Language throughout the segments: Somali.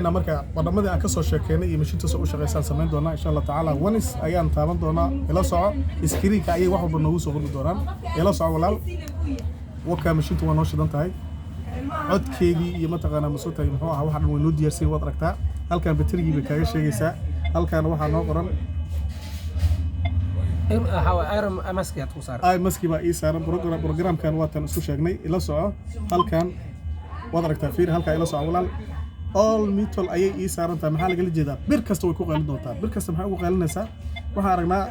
Marka badhamadii aan kasoo sheekeynay iyo mashiinta soo u shaqeysaan samayn doonaa, insha Allah tacaala. Once ayaan taaban doonaa. Ila soco, screenka ayay wax walba noogu soo qormi doonaan. Ila soco, walaal. Wakaa, mashiintu waa noo shidan tahay. Codkeedii iyo mataqaanaa masuutahay muxuu ahaa, waxa dhan way noo diyaarsan. Waad aragtaa, halkan baterigii bay kaaga sheegaysaa. Halkan waxaa noo qoran Maski aad ku saaran. Ay, maski baa ii saaran. Programkan waatan isku sheegnay. Ila soco, halkan waad aragtaa, fiir halkaa. Ila soco, walaal. All metal ayay ii saaran tahay. Maxaa lagala jeedaa? Bir kasta way ku qaylin doontaa. Bir kasta maxay ugu qaylinaysaa? Waxaan aragnaa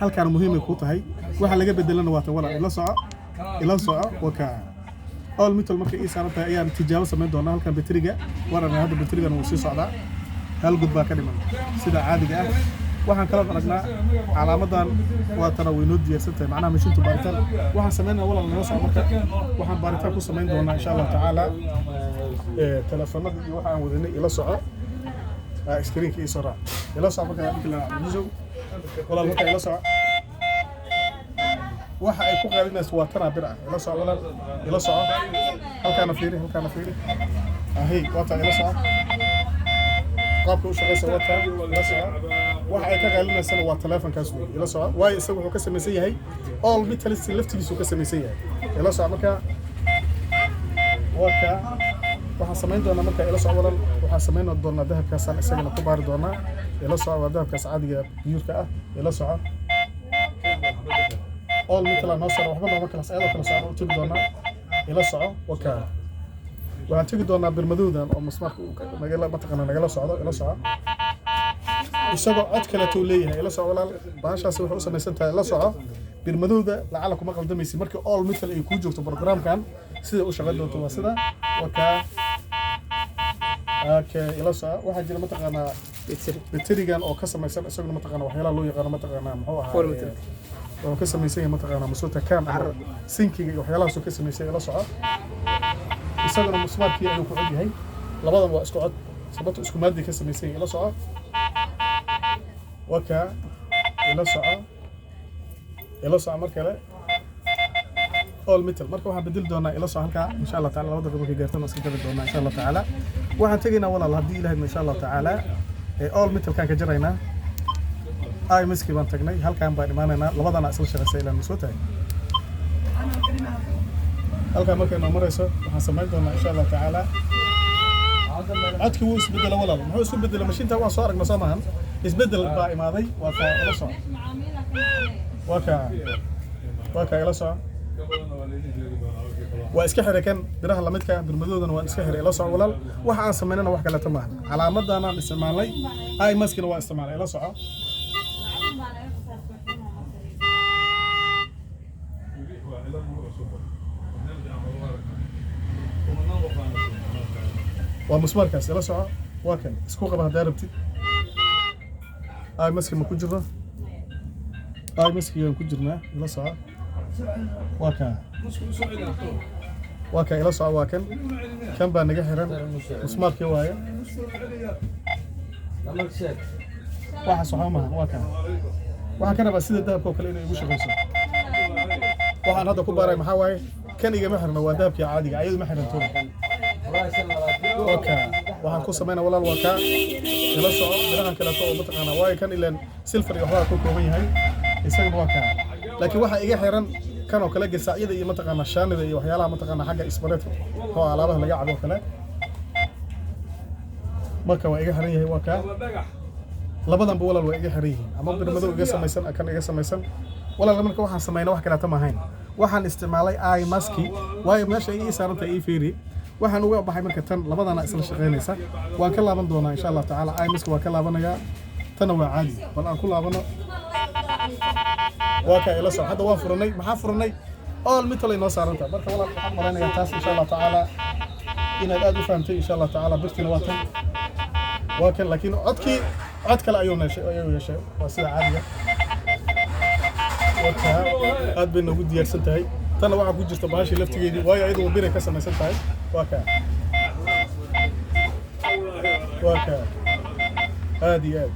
halkaan muhiimay kuu tahay. Waxa laga bedelana waatan, walaal. Ila soco, ila soco. Wakaa, all metal markay ii saaran tahay ayaan tijaabo samayn doonaa. Halkan bateriga waan aragnaa. Hadda baterigan wuu sii socdaa, hal god baa ka dhiman sida caadiga ah. Waxaan kaloo aragnaa calaamadan waatana, way noo diyaarsan tahay. Macnaha mashiintu baaritaan waxaan samaynaa, walaal, nala soco. Marka waxaan baaritaan ku samayn doonaa, insha Allahu tacaala, teleefanada iyo waxa aan wadanay. Ila soco, screenka ii soo raac. Ila soco. Marka ninka la Yuusuf, walaal, marka ila soco, waxa ay ku qaalinayso waa tanaa bir ah. Ila soco, walaal, ila soco. Halkaana fiiri, halkaana fiiri. Ahey, waa taa. Ila soco qaabka u shaqaysa, waa taa. Ila soco, waxa ay ka qaalinaysana waa teleefonkaas wey. Ila soco, waayo isaga wuxuu ka samaysan yahay all metals, laftigiisu ka samaysan yahay. Ila soco. Marka waa kaa. Waxaan samayn doonaa marka, ila soco, walaal, waxaan samayn doonaa dahabkaasaan isagana ku baari doonaa. Ila soco, waa dahabkaas caadiga pureka ah. Ila soco, all metal noo sara, waxba nooma kala, ayadoo kala socon u tegi doonaa. Ila soco, wakaa. Waxaan tegi doonaa birmadowdan oo masmaarka uu nagala mataqaana nagala socdo. Ila soco, isagoo cod kaleetou leeyahay. Ila soco, walaal. Bahashaasi waxay u samaysan tahay, ila soco, birmadowda lacala kuma qaldamaysi. Markii all metal ay kuu joogto, programkan sida u shaqayn doonto waa sida. Wakaa. Okay, ila soco. Waxaa jira mataqaanaa baterigan oo ka samaysan isaguna mataqaanaa waxyaalaha loo yaqaano mataqaanaa muxuu ahaa Full metal. Oo ka samaysan yahay mataqaanaa masuuta cam ama zinkiga iyo waxyaalahaasuu ka samaysan yahay. Ila soco, isaguna musmaarkii ayuu ku cod yahay. Labadan waa isku cod, sababto isku maadii ka samaysan yahay. Ila soco, waa kaa. Ila soco, ila soco mar kale, all metal. Marka waxaan bedeli doonaa, ila soco, halkaa, insha Allah taala, 2 daqiiqo markay gaartana iska jabi doonaa, insha Allah tacaala. Waxaan tegaynaa, walaal, haddii Ilahay, insha Allah tacaala, all metalkaan ka jaraynaa. Ay, miski baan tagnay, halkaan baan imaanaynaa. Labadana isla shaqaysa ilaa ma soo tahay. Halkaan markay noo marayso waxaan samayn doonaa, insha Allah tacaala, codkii wuu isbedela, walaal. Muxuu isku bedela? Mashiinta waan soo aragna, soo maahan? Isbedel baa imaaday. Waa kaa. Ila soco, waa kaa, waa kaa. Ila soco, waa iska xiray kan biraha lamidka ah. Birmadoodana waan iska xiray. Ila soco, walaal. Waxa aan samaynana wax kaleeto maahan, calaamadanaan isticmaalnay, ay maskina waa isticmaalay. Ila soco. Waa musmaarkaas. Ila soco, waa kan. Isku qaba haddaa rabtid. Ay, maski ma ku jirno? Ay, maskigaan ku jirnaa. Ila soco, waa kaa, waa kaa. Ila soco, waa kan. Kan baa naga xiran, musmaarkii waaye. Waxaas waxba maahan. Waa kaa. Waxaan ka rabaa sida dahabka oo kale inay igu shaqayso. Waxaan hadda ku baaray maxaa waaye? Kan igama xirno, waa dahabkii caadiga, ayadu ma xiranto. Waa kaa. Waxaan ku samaynaa, walaal, waa kaa. Ila soco, birahan kaleeto oo mataqaanaa, waayo kan ileen silver iyo waxbaa ku kooban yahay, isagana waa kaa. Laakiin waxaa iga xiran kan oo kale, gasaacyada iyo mataqaanaa shaanida iyo waxyaalaha mataqaanaa xagga isbareedka oo alaabaha laga cabo oo kale. Marka waa iga xiran yahay. Waa kaa. Labadanba, walaal, waa iga xiran yihiin, ama bir madow iga samaysan, kan iga samaysan, walaal. Marka waxaan samaynay wax kaleeta ma ahayn, waxaan isticmaalay eye maski, waayo meesha ay ii saarantahay ii fiiri. Waxaan uga baxay marka tan labadana isla shaqaynaysa. Waan ka laaban doonaa, insha Allah tacaala. Eye maski waan ka laabanayaa, tanna waa caadi. Bal aan ku laabano. Waa kaa. Ila soc. Hadda waan furanay. Maxaa furanay? All metal ay noo saaran tahay. Marka, walaal, waxaan malaynayaa taas, insha Allah tacaala, inaad aad u fahamtay, insha Allah tacaala. Birtiina waa tan, waa kan, laakiin codkii cod kale ayuu yeeshay. Waa sida caadiga. Waa kaa, aad bay noogu diyaarsan tahay. Tanna waxaa ku jirta baashii laftigeedii, waayo iyadu biray ka samaysan tahay. Waa kaa, waa kaa, aad iyo aad.